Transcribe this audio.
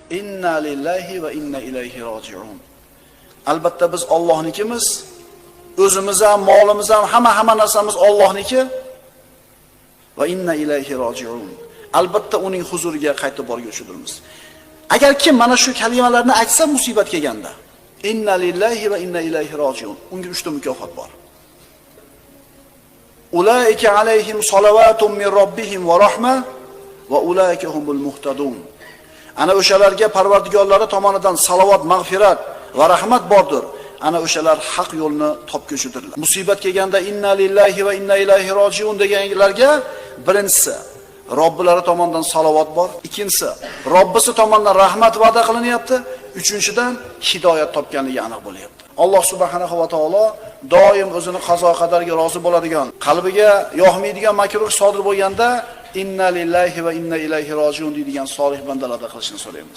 Inna lillahi va inna ilayhi roji'un. Albatta biz Allohnikimiz, o'zimiz ham, molimiz ham, hamma narsamiz Allohniki. Va inna ilayhi roji'un. Albatta uning huzuriga qaytib borguvchidirmiz. Agar kim mana shu kalimalarni aytsa musibat kelganda, inna lillahi va inna ilayhi roji'un, unga 3 ta mukofot bor. Ulaika alayhim salavatun min robbihim va rahma va ulaika humul muhtadun. Ana o'shalarga Parvardigorlari tomonidan salovat, mag'firat va rahmat bordir. Ana o'shalar haq yo'lni topguchidirlar. Musibat kelganda inna lillahi va inna ilayhi roji'un deganlarga birinchisi Robbilari tomonidan salovat bor, ikkinchisi Robbisi tomonidan rahmat va'da qilinyapti, uchinchidan hidoyat topganligi aniq bo'lyapti. Alloh subhanahu va taolo doim o'zini qazo qadarga rozi bo'ladigan, qalbiga yoqmaydigan makruh sodir bo'lganda inna lillahi va inna ilayhi roji'un deydigan solih bandalarda qilishini so'raymiz.